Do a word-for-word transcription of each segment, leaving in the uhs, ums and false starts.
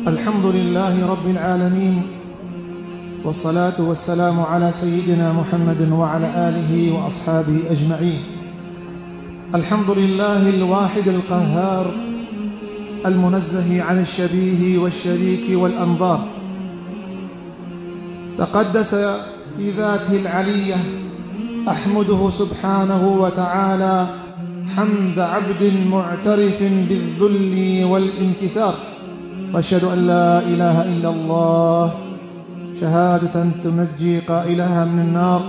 الحمد لله رب العالمين، والصلاة والسلام على سيدنا محمد وعلى آله وأصحابه أجمعين. الحمد لله الواحد القهار، المنزه عن الشبيه والشريك والأنظار. تقدس في ذاته العلية، أحمده سبحانه وتعالى حمد عبد معترف بالذل والانكسار، وأشهد أن لا إله إلا الله شهادة تنجي قائلها من النار،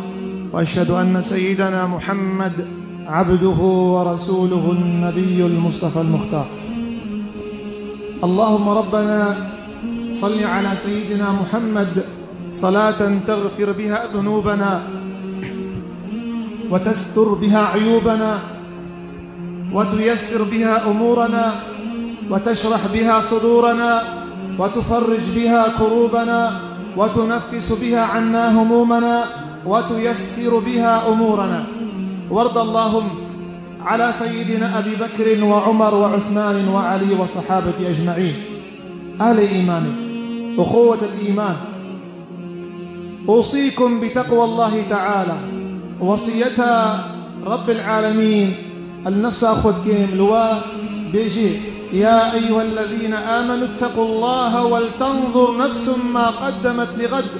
وأشهد أن سيدنا محمد عبده ورسوله النبي المصطفى المختار. اللهم ربنا صل على سيدنا محمد صلاة تغفر بها ذنوبنا وتستر بها عيوبنا وتيسر بها أمورنا وتشرح بها صدورنا وتفرج بها كروبنا وتنفس بها عنا همومنا وتيسر بها أمورنا. وارض اللهم على سيدنا أبي بكر وعمر وعثمان وعلي والصحابة أجمعين. أهل الإيمان، أخوة الإيمان، أوصيكم بتقوى الله تعالى، وصيتا رب العالمين النفس أخذ كيم لوا بيجي: يا أيها الذين آمنوا اتقوا الله ولتنظر نفس ما قدمت لغد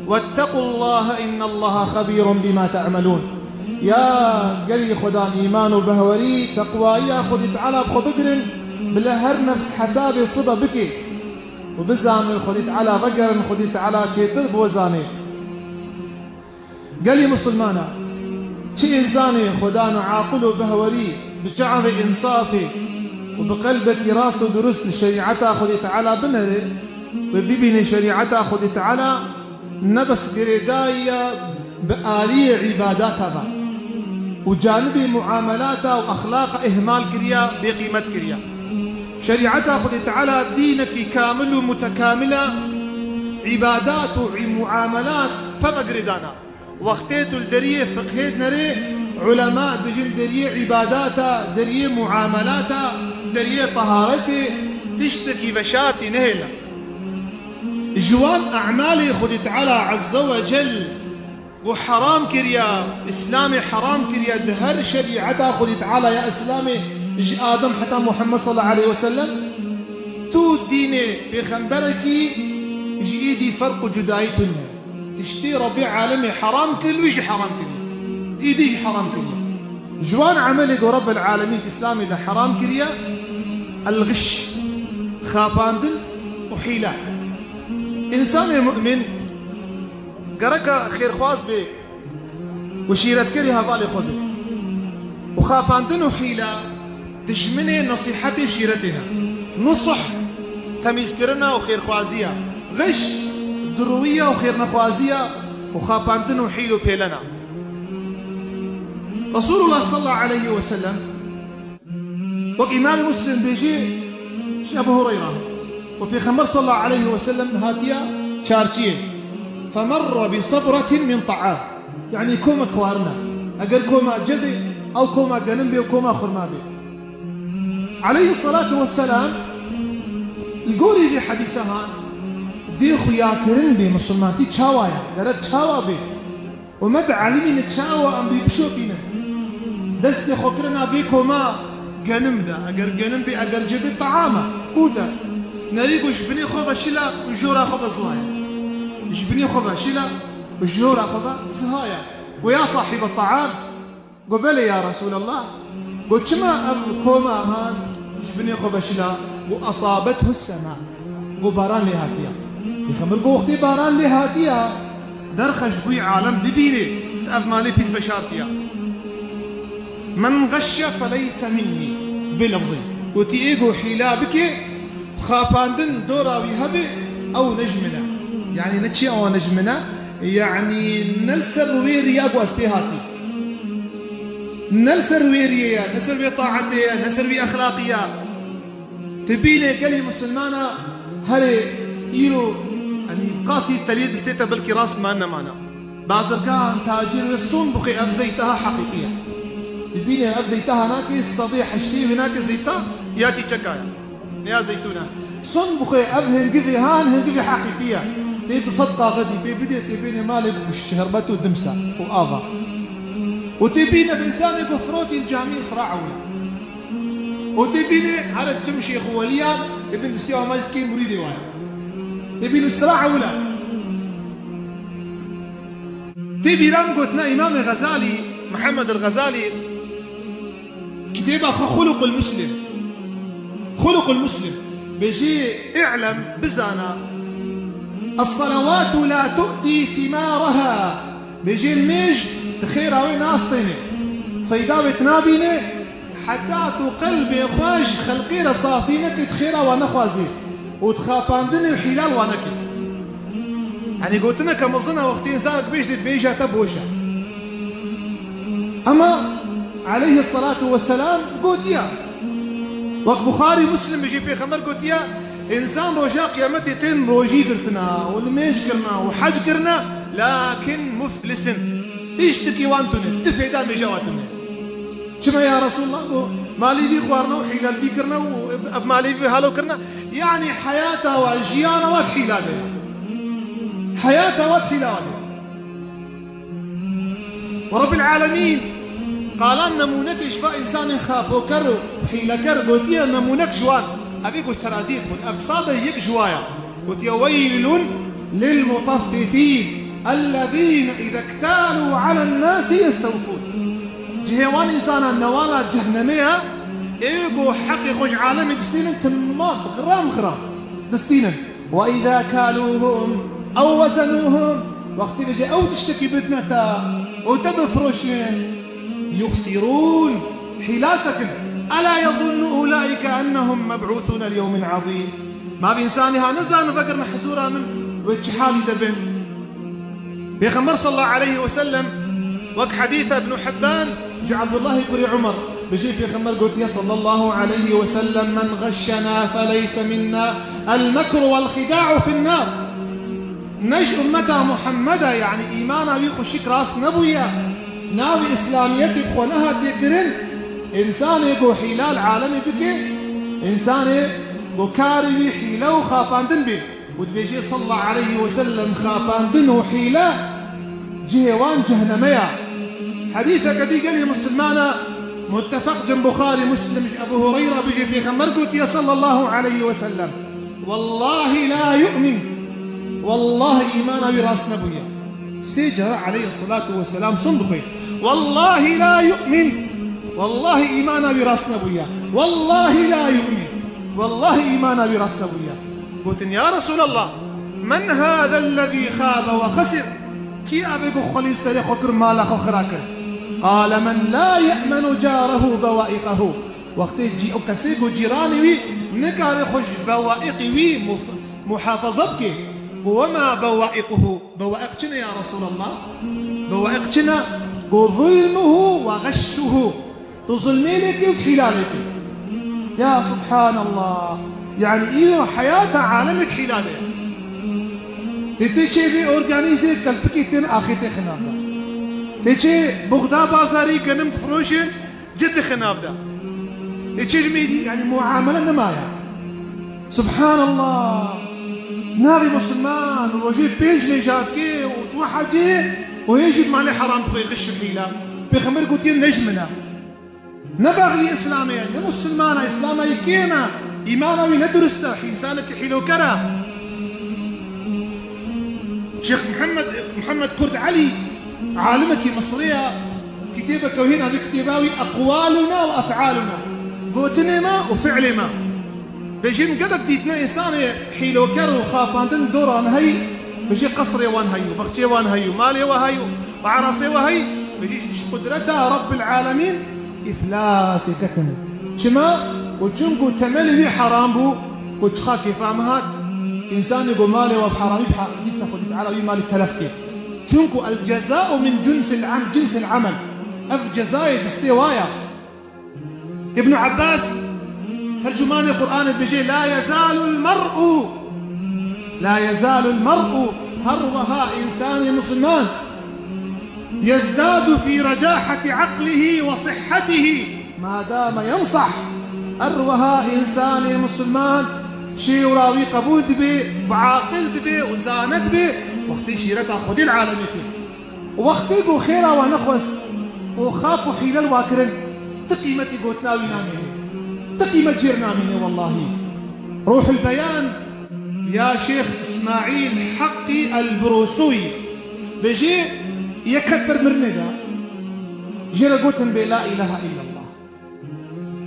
واتقوا الله إن الله خبير بما تعملون. يا گەلی خودان ئیمان و بەهوەری تەقواییە خودی تعالی بخۆ بگرن، بلە هەر نەفس حەسابێ سبە بکێ و بزانن خودی تعالی بەگەرن، خودی تعالی چێتر بۆ زانێ. گەلی موسلمانە، چی ئینسانێ خودان و عاقل و بەهوەری، بە چاوێ ئینسافێ و بە قەلبێکی ڕاست و دروست لە شەریعەتا خودی تعالی بنەرێ و ببینێ شەریعەتا خودی تعالی نەبەس گرێداییە بە ئالیە عیباداتەوە و جانبی معاملاتا و ئەخلاق ئیهمال کریا، بێقیمەت کریا. شەریعەتا خودی تعالی دینەکی کامل و متکاملە، عیبادات و معاملات پەوە گرێدانا. وەختێ تو لە دەریێ فقهێ نەرێ، علەما دژن دەریێ عیباداتا، دەریێ معاملاتا، دەریێ تەهارەتێ، تشتێکی بەشارتی نەهێلا. جوان ئەعمالی خودی تعالی عەززە و جەل بۆ حەرام کریا، ئیسلامێ حەرام کریا، دە هەر شەریعەتا خودی تعالی یا ئیسلامێ، ژ ئادەم حتا محمد صلی الله علیه وسلم، تو دینێ پێخەمبەرەکی، ژ ئیدی فەرق و جودایی تونە. تشتی ڕەبی عالەمێ حەرام کرد، ویژی حەرام کریا. ئیدی حەرام کریا. جوان عەمەلێ گۆ ڕەب العالمین ئیسلامێ دە حەرام کریا، الغش، خاپاندن و حیلە. ئینسانێ مؤمن گەرەکە خێرخواز بێ و شیرەتکەری هەڤاڵێ خۆ بێ. و خاپاندن و حیلە دژمنێ نەسیحەتێ شیرەتێنە. نوسح تەمیزکردنە و خێرخوازیە. غش دڕویە و خێرنەخوازیە و خاپاندن و حیل و پێلەنە. رسول الله صلی الله علیه وسلم وەک ئیمام مسلم بێژێ، ژ ئەبو هورەیرە، و پێخەمبەر صلی الله علیه وسلم هاتیە چارچیە، فمر بصبرة من طعام، یعنی کۆمە خوارنە، ئەگەر کۆما جە بێ، ئەو کۆما گەنم بێ و کۆما خورما بێ. علیه الصلاة والسلام لە گۆری وێ حەدیسە هان، دێ خویاکردن بێ مسلمانتی چاوایە، گەرەک چاوا بێ. و مە دە عەلیمی نە چاوە ئەم بی بشۆپینە. دەستێ خۆ کرە ناوێ کۆما گەنم دە. ئەگەر گەنم بێ، ئەگەر جێ بێ تەعامە، قوتە. نەری گۆ ژبنێ خۆ بە شیلا و ژۆرا خۆ بە زوایە. ژبنێ خۆ بە شیلا و ژۆرا خۆ بە زهایە. گۆ یا صاحب الطعام، گۆ بەلێ یا رسول الله. گۆ چما ئەم کۆما هان ژبنێ خۆ بە شیلا؟ گۆ أصابته السماء. گۆ باران لێ هاتیە. پێخەمبەر گۆ وەختێ باران لێ هاتیە، دەرخەش بووی عالم ببینێ، ئەف مالی پیس بەشارتیە. من غش فليس مني. بێ لەفزی. گۆتی ئێ گۆ حیلا بکێ، خاپاندن دۆراوی هەبێ، ئەو نەژمنە. یعنی نەچی ئەوە نەژمنە، یعنی نەل سەر وێ ریا گۆ ئەس پێ هاتی. نەل سەر وێ ریەیە، نە سەر وێ تاعەتەیە، نە سەر وێ ئەخلاقیە. تبینێ گەلی موسلمانە هەرێ ئیرۆ، یعنی قاسی تەلیە دستێتە بەلکی ڕاستمان نەمانە. بازرگان، تاجر وێ سون بخێ ئەف زەیتەها حەقیقیە. تبینێ ئەف زەیتەها ناکێ سەدێ هەشتێ وێ ناکێ زەیتە یا چی چەکایە. Ya zeytûna. Son bixwe ev hingivê han, hingivê heqîqî ye. Tê di sed kaxedî pê bidê, tê bênê malê ku şerbet û dimse û ava. Û tê bîne bi însanê ku firotî li camî Îsra ewle. Û tê bîne here tim şêx û weliyan, tê bîn distê wa mecid kê murîdê wa ye. Tê bîn Îsra ewle. Tê bîra min gotina Îmamê Xezalî, Mihemed el Xezalî, kitêba xwe Xuluqul Muslim. Xuluqul Muslim. Bêjî, "I'lem, bizana, es-salawatu la tu'ti thimaraha." Bêjî, "Mêj di xêra wê nastêne. Feyda wê tinabîne, heta tu qelbê xwe ji xelqê re safî nekî, di xêra wa nexwazî." û di xapandinê û hîlal wa neke. Yanî gotineke mezin e, wextê însanek bêjtê bêje te boş e. Ema aleyhisselatu vesselam gotiya, wek Buxarî Muslim bijî, Pêxember gotiya, însan roja qiyametê tên rojî girtina û nimêj kirina û hec kirina, lakin muflisin. Tiştekî wan tune, ti fêda mêja wa tune. Çima ya Resulullah? Got, malî vî xwarina û hîlel vî kirina û ev, ev malî vî halo kirina. Yanî heyata wa, jiyana wa di hîla de ye. Heyata wa di hîla wa de ye. Û Rabbil Alemîn qalan nemûnekê ji va însanên xapoker û hîleker gotiye nemûnek ji wan. Ev ê ku ji teraziyê dixwin. Ev sade yek ji wa ya. Gotiye, "Weylun lil mutaffifîn, ellezîne îze iktalû alen nâsî yestewfûn." Cihê wan însana newala cehnemê ye, ê ku heqê xwe ji alemê distînin, timam, xiram xiram distînin. "Ve îza kalûhum ew wezenûhum", wextê vêje ew tiştekî bidine te û te bifiroşin, "yuxsirûn", hîlal tekin. "Ela yezunnu ulaîke ennehum meb'ûsûne li yewmin azîm." Ma vî însanî ha nizanin vekirine hizûra min wê çi halî de bin. Pêxember sallallahu aleyhi ve sellem wek hedîsa Ibn Hibban ji Abdullahî kurê Umer bijî, Pêxember gotiye sallallahu aleyhi ve sellem, "Men ğeşşena feleyse minna, el mekru vel xida'u fin nar." Ne ji ummeta Muhammeda, yanî îmana wî xweşik rast nebûye, navê îslamiyetê bi xwe nehatiye kirin, însanê ku hîlal alemê bike, însanê ku karê wî hîle û xapandin bê. Û dibêje sallallahu aleyhi ve sellem, xapandin û hîle cihê wan cehneme ya. Hedîseke dî gelê Musulmana, muttefeq cem Buxarî Muslim ji Ebu Hureyra bijî, Pêxember gotiye sallallahu aleyhi ve sellem, "Wallahi la yu'min." Wallahi îmana wî rast nebûye. Sê cara aleyhissalatu vesselam son dixwe. "Wallahi la yu'min." Wallahi îmana wî rast nebûye. "Wallahi la yu'min." Wallahi îmana wî rast nebûye. Gotin, "Ya Resulallah, men hâzellezî xâbe ve xesir?" Kî ev ê ku xwelî serê xwe kir, mala xwe xira kir? Qale, "Men la ye'menu carehu bewaiqehu." Wextê cî-, o kesê ku cîranê wî nikare xwe ji bewaiqê wî muf-, muhafaza bike. Û wema bewaiquhu. Bewaiq çi ne ya Resulallah? Bewaiq çi ne? Ku zulmuhu ve ğeşşuhu. Tu zulmê lê kê û tu hîla lê kê. Ya Subhanallah. Yanî îro heyata alemê di hîla de ye. Tê tê çê vê organîzê, kelpikê tên axê tê xinav de. Tê çê buxda bazarî, genim difiroşin, cê tê xinav de. Tê çê ji mêdî, yanî muamele nemaye. Subhanallah. Navê musulman rojê pênc mêja dike û çû hecê û hê jî malê heram dixwe, xiş û hîla. Pêxember gotiye, ne ji min e. Ne bexlî Îslamê ye, ne Musulmana, Îslama yê kêm e, îmana wî ne durist e, însanekî hîloker e. Şêx Mihemed, Mihemed Kurd Elî, alimekî Misrî ye, kitêbeke wî navê kitêba wî Eqwaluna ve Ef'aluna, gotinê me û fi'lê me. Bêjin gelek dîtine însanê hîloker û xapandin doran heyî, bêjê qesrê wan heyî, bexçê wan heyî, malê we heyî, û erasê we heyî, bêjî ji qudreta Rabbil Alemîn îflasê ketin. Çima? Û çunku temelê wî heram bû, û çiqa kêfa min hat, însanê ku malê we bi heramî biha, dîsa Xwedî Teala wî malî telef kê. Çunku el cezau min cinsil am-, cinsil amel. Ev cezayê distê wa ya. Ibn Abbas, tercümanê Qur'anê dibêje, "La yezalul mer'u, la yezalul mer'u", her wiha însanê musulman, "yezdadu fi recahati aqlihi ve sihhatihi ma dame yensah." Her wiha însanê misilman şêwra wî qebûl dibe, bi aqil dibe û zane dibe, wextê şîreta Xwedê li alemê tê. Wextê ku xêra we nexwest û xap û hîle li wa kirin, ti qîmetî gotina wî namîne. Ti qîmet jê re namîne wellahî. Ruhul Beyan ya Şêx Îsmaîl Heqî El-Birûsûyî bêjê, yek ket ber mirinê de jê re gotin bê la îlahe îllallah.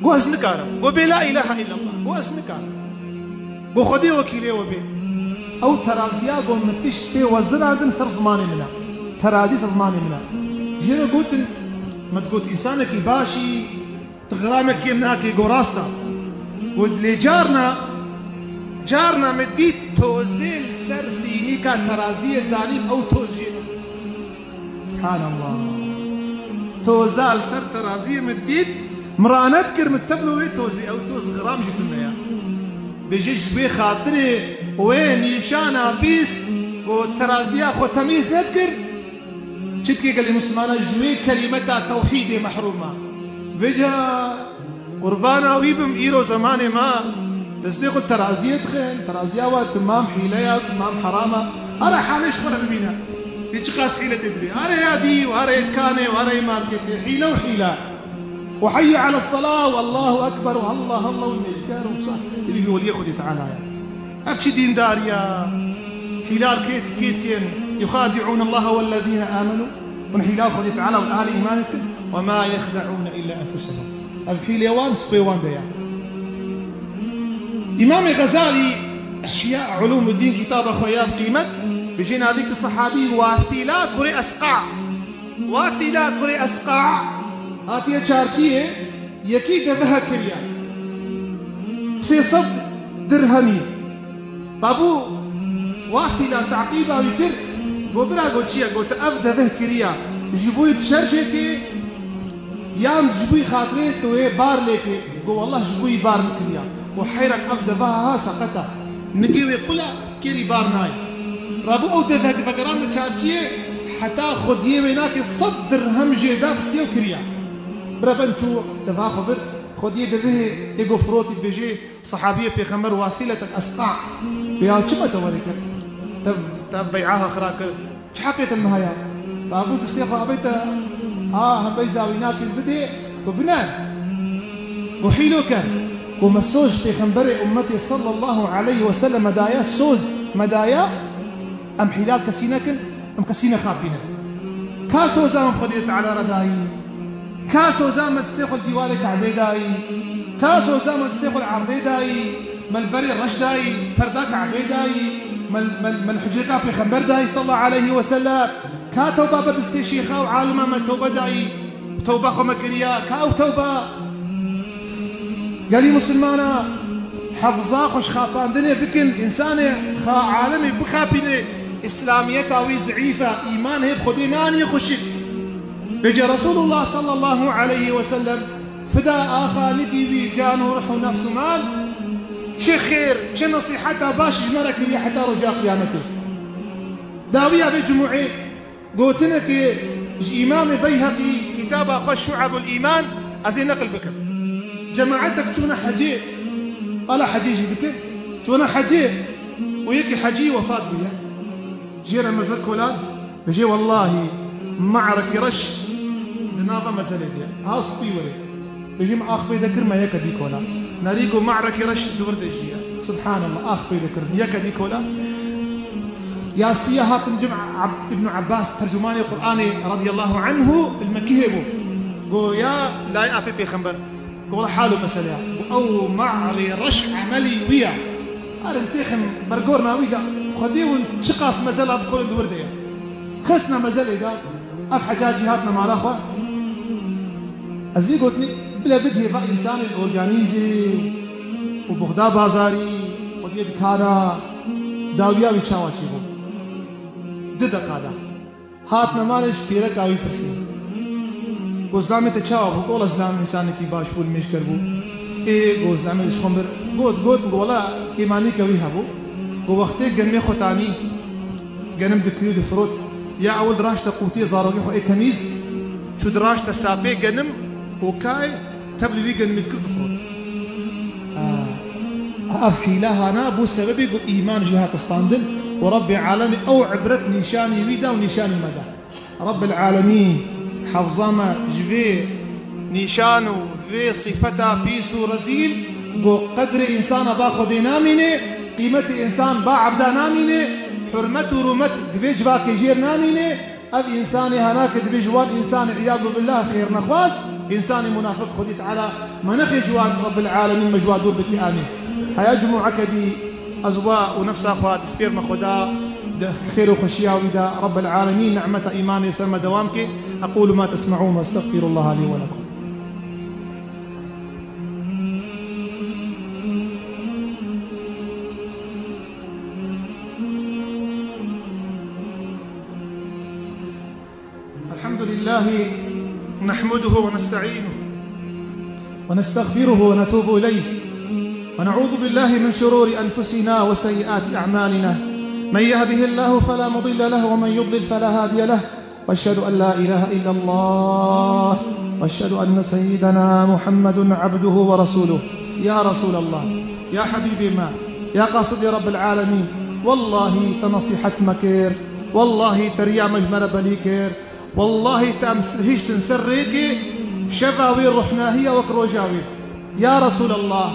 Got ez nikarim. Got bê la îlahe îllallah. Got ez nikarim. Got Xwedê wekîlê we bê. Ew teraziya got min tişt pê wezirandin ser zimanê min e. Terazî ser zimanê min e. Jê re gotin, min digot, însanekî baş î, tu xiramekî kêm nakî, got rast e. Got lê carna, carna min dît tozê li ser sînîka teraziyê danîn, ew toz jê nebû. Subhanallah. Toza li ser teraziyê min dît, min rane dikir, min tevlo wê tozê, ew toz xiram jî tune ya. Bêje ji wê xatirê wê nîşana pîs ku teraziya xwe temîz nedikir, çi dikê gelê Mislimana ji wê kelîmeta tewhîdê mehrûm e. Vêca Qurbana wî bim, îro zemanê me destê xwe teraziyê dixin, teraziya we timam hîle ya, timam heram e. Are halê ji xwe re bibîne. Lê çiqas hîle tê dibê. Are ya dî û are yê dikanê û are yê marketê. Hîle û hîle. Û heyye ala sela û Allahu ekber û Allah Allah û lêjker û sa-, tê bibî weliyê Xwedê Teala ye. Ev çi dîndar ya? Hîlal kê, kê dikên? Yuxadi'ûn Allaha wellezîne âmenû. Hûn hîlal Xwedê Teala û ehlê îmanê dikin. Ve mâ yexde'ûne îllâ enfusehum. Ev hîlê wan, spê wan de ya. Îmamê Xezalî, Ihya Ulûmuddîn kitaba xwe ya bi qîmet, bijî navî ki sehabî Wasîla kurê Esqa. Wasîla kurê Esqa hatiye çarçiyê, yekî deveha kiriya. Sê sed dirhemî. Rabû Wasîla teqîba wî kir, got, bira, got, çi ye? Got, ev deveh kiriya. Ji bo yî tu şerjê kê, yan ji bo yî xatirê tu wê bar lê kê? Got, wallah ji bo yî bar min kiriya. Got, heyran ev deveha ha seqet e. Nikê wê qul e, kêrî bar nayê. Rabû ew devek vegerande çarçiyê, heta xwediyê wê nakê sed dirhem jê daxistiye û kiriya. Reben çû deva xwe bir, xwediyê devihê ê got firotî dibêjê, sehabiyê Pêxember Wasîlet el Esqa. Bê ya çima te werê kir? Tev, tev bey'a ha xira kir. Çi heqê te li me heye? Rabû destê xwe abeyte, ha, hembeyza wî nakir bidê, ku bine. Ku hîlo ker. Ku me soz Pêxemberê ummetê sallallahu aleyhi ve sellem me daye, soz me daye, em hîla kesî nekin, em kesî nexapînin. Ka soza me Xwedê Teala re dayî? Ka soza me destê xwe li dîwarê Kebê dayî? Ka soza me destê xwe li erdê dayî? Me li berê reş dayî, perda Kebê dayî, me, me, me li hicreka Pêxember dayî sallallahu aleyhi ve sellem. Ka tewba ber destê şêxa û alima me tewbe dayî, tewba xwe me kiriya, ka ew tewba? Gelî misilmana, hefza xwe ji xapandinê bikin, însanê xa alemê bixapîne, îslamiyeta wî zeîf e, îman hê bi Xwedê nanî xweşik. Vêce Resulullah sallallahu aleyhi ve sellem fida a xalikî wî can û ruh û nefs û mal, çi xêr, çi nesîheta baş ji me re kiriye heta roja qiyametê. Dawiya vê cumûê gotinekê ji Îmamê Beyheqî kitaba xwe Şu'ebul Îman ez ê neqil bikim. Cemaetek çûne hecê, qala hecê jî bikin, çûne hecê û yekî hecî wefat bûye. Jê re mezin kolan, bijê wellahî, me'rekî reş di nava mezelê de ye. Ha spî were. Bijî me ax pê de kir, me yeke dî kola. Nerî ku me'rekî reş di wir de jî ye. Subhanallah, ax pê de kir, me yeke dî kola. Yasiya hatin cim Ab-, Ibn Abbas, tercümanê Qur'anê radiyallahu anhu, li Mekkehê bû. Go ya lay apê pêxember. Gola hal û mesele ya. Got, ew me'rê reş emelî wî ya. Herin têxin bergorna wî de. Xwedê hûn çiqas mezela bikolin di wir de ya. Xistne mezelê de. Ev hecacî hatine mala xwe. Ez vî gotinê bile bigihê va însanên organîzê û buxda bazarî, xwediyê dikana, dawiya wî çawa çêbû. Di deqa de. Hatine malê ji pîreka wî pirsî. Got, zilamê te çawa bû? Got, wela zilamê însanekî baş bû, nimêjker bû. Ê, got, zilamê ji xwe bir. Got, got, got, wela kêmanîke wî hebû. Got, wextê genimê xwe tanî, genim dikirî û difirot. Ya ewil diraşte qûtiyê zarokê xwe ê temîz, çû diraşte sapê genim û kay tevlî wî genimî dikir difirot. Ev hîle hana bû sebebê ku îman jê hate standin û Rebbê Alemî ew ibret nîşanî wî da û nîşanî me da. Rebbil Alemîn hefza me ji vê nîşan û vê sifeta pîs û rezîl ku qedrê însana ba Xwedê namîne, qîmetê însan ba ebda namîne, hurmet û rûmet di vê civakê jêr namîne. Ev însanê hana ke dibê ji wan însanê îyadu billah xêrnexwaz, însanê munafiq Xwedî Teala me nexê ji wan Rebbil Alemîn me ji wan dûr bike amîn. Heya cumûeke dî ez we û nefsa xwe dispêrme Xweda di xêr û xweşiya wî de Rebbil Alemîn nimeta îmanê ser me dewam ke. أقول ما تسمعون وأستغفر الله لي ولكم. الحمد لله نحمده ونستعينه ونستغفره ونتوب إليه ونعوذ بالله من شرور أنفسنا وسيئات أعمالنا. من يهده الله فلا مضل له ومن يضلل فلا هادي له. وأشهد أن لا إله إلا الله وأشهد أن سيدنا محمد عبده ورسوله. يا رسول الله، يا حبيبي ما، يا قاصدي رب العالمين، والله تنصيحت مكير، والله تريا مجمر بليكير، والله تأمس هشتن سريكي شفاوي رحناهية وكروجاوي. Ya Resûlallah,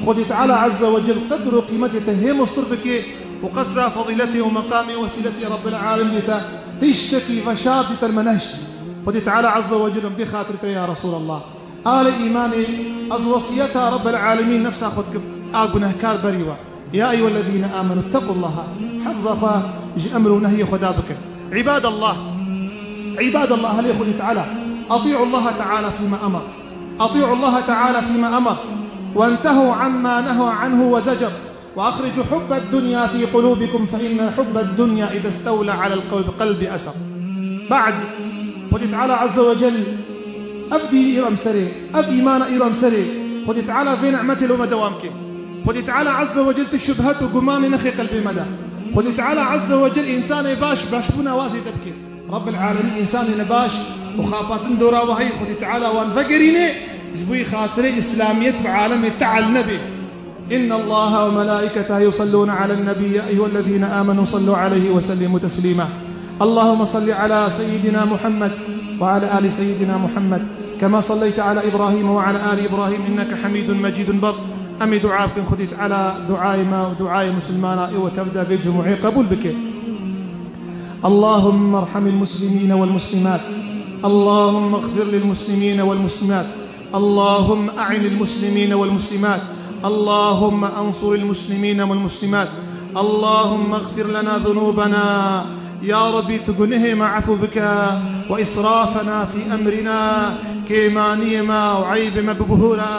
Xwedî Teala Azze ve Cel qedr û qîmetê te hê mostir bike û qesra fezîletê û meqamê û wesîletê Rebbil Alemîn te tiştekî veşartî te li me nehişt. Xwedî Teala Azze ve Cel em dê xatirê te ya Resûlallah. Alê îmanê, ez wesiyeta Rebbil Alemîn nefsa xwe dikim, a gunehkar berî we. يا أيها الذين آمنوا اتقوا الله. Hefza xwe ji emr û nehyê Xweda bikin. عباد الله، عباد الله, helê Xwedî Teala. أطيعوا الله تعالى فيما أمر. أطيعوا الله تعالى فيما أمر. وانتهوا عما نهى عنه وزجر. وأخرجوا حب الدنيا في قلوبكم فإن حب الدنيا إذا استولى على القلب أسر. بعد، Xwedî Teala Azze ve Cel ev dînî îro em serê, ev îmana îro em serê. Xwedî Teala vê nimetê li me dewam ke. Xwedî Teala Azze ve Cel ti şubhet û gumanê nexê qelbê me de. Xwedî Teala Azze ve Cel însanê baş, başbûna wazê te bike. Rebbil Alemîn însanê nebaş û xapatin dora we heyî Xwedî Teala wan vegerîne, ji bo yê xatirê îslamiyet bi alemê teal nebe. إن الله وملائكته يصلون على النبي، يا أيها الذين آمنوا صلوا عليه وسلموا تسليما. اللهم صل على سيدنا محمد وعلى آل سيدنا محمد، كما صليت على إبراهيم وعلى آل إبراهيم إنك حميد مجيد. Ber em ê dua bikin, Xwedî Teala duayê me û duayê misilmana ê we tevde vê cumûê qebûl bike. اللهم ارحم المسلمين والمسلمات. اللهم اغفر للمسلمين والمسلمات. اللهم أعن المسلمين والمسلمات. اللهم أنصر المسلمين والمسلمات. اللهم اغفر لنا ذنوبنا. يا ربي، tu gunehê me efû bike. وإسرافنا في أمرنا. Kêmaniyê me û eybê me bibihûre.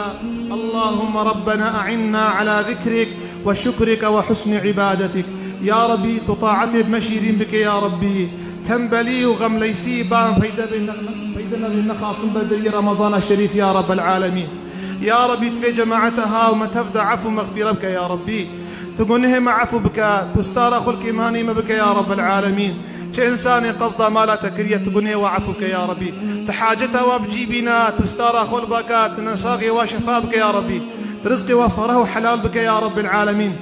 اللهم ربنا أعنا على ذكرك وشكرك وحسن عبادتك. Ya Rebî, tu taetê bi me şîrîn bike, ya Rebî. Tembelî û xemleysî ban peyde bê ne-, peyde nebê, nexasim ber deriyê Remezana Şerîf, ya Rebbel Alemîn. Ya Rebî, tu vê cemaeta ha û me tev de efû mexfîre bike, ya Rebî. Tu gunehê me efû bike, tu stara xwe li kêmanî me bike, ya Rebbel Alemîn. Çi însanê qesda mala te kiriye, tu gunehê we efû bike, ya Rebî. Tu haceta we bi cî bîne, tu stara xwe li ba ke, tu nesaxê we şefa bike, ya Rebî. Tu rizqê we fereh û helal bike, ya Rebbel Alemîn.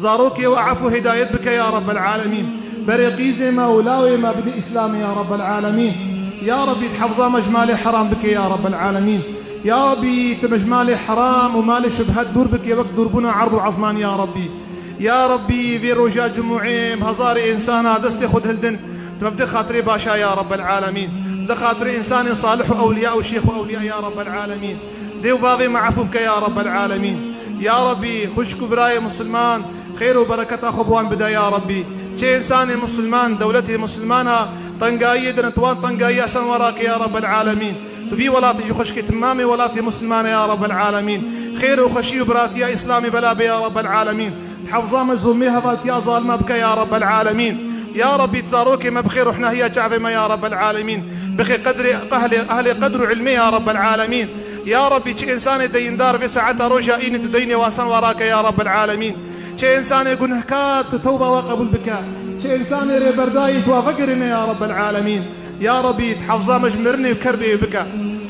Zarokê we efû hidayet bike, ya Rebbel Alemîn. Berê qîzê me û lawê me bide Îslamê, ya Rebbel Alemîn. Ya Rebî, tu hefza me ji malê heram bike, ya Rebbel Alemîn. Ya Rebî, tu me ji malê heram û malê şubhet dûr bike, wek dûrbûna erd û ezman, ya Rebî. Ya Rebî, vê roja cumûê em hezarê însana destê xwe dihildin, tu me bide xatirê başa, ya Rebbel Alemîn. Bide xatirê însanên salih û ewliya û şêx û ewliya, ya Rebbel Alemîn. Dê û bavê me efû bike, ya Rebbel Alemîn. Ya Rebî, xwişk û birayê misilman, xêr û bereketa xwe bi wan bide, ya Rebî. Çi însanê misilman, dewletê misilmana tengayiyê de ne, tu wan tengayiya ser wan rake, ya Rebbel Alemîn. Tu vî welatê jî xweşikê timamê welatê misilmane, ya Rebbel Alemîn. Xêr û xweşî û biratiya Îslamê bela be, ya Rebbel Alemîn. Hefza me zulmê hevaltiya zalima bike, ya Rebbel Alemîn. Ya Rebî, tu zarokê me bixê ruhnahiya çavê me, ya Rebbel Alemîn. Bixê qedrê ehlê, ehlê qedr û ilmê, ya Rebbel Alemîn. Ya Rebî, çi însanê deyindar vê saeta roja înê tu deynê wan ser wan rake, ya Rebbel Alemîn. Çi însanê gunehkar tu tewba we qebûl bike. Çi însanê rêberdayî tu we vegerîne, ya Rebbel Alemîn. Ya Rebî, tu hefza me ji mirinê û kerbê wê bike.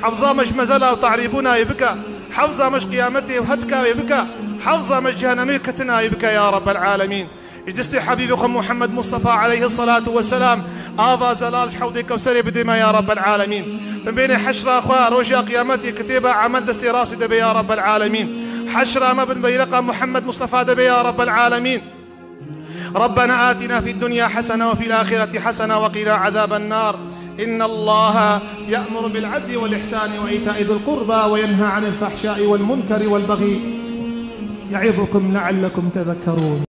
Hefza me ji mezela û tahrîbûna wê bike. Hefza me ji qiyametê û hetka wê bike. Hefza me ji cehennemê ketinayî bike ya Rabbel Alemîn. Ji destê Habîbê xwe Muhammed Mustafa aleyhissalatu vesselam ava zelal ji hewdê Kewserê bidê me ya Rabbel Alemîn. Bin bênê heşra xwe roja qiyametê kitêba emel destê rastî de be ya Rabbel Alemîn. Heşra me bin beyreqa Muhammed Mustafa de be ya Rabbel Alemîn. ربنا آتنا في الدنيا حسنة وفي الآخرة حسنة وقنا عذاب النار. إن الله يأمر بالعدل والإحسان وإيتاء ذي القربى وينهى عن الفحشاء والمنكر والبغي يعظكم لعلكم تذكرون.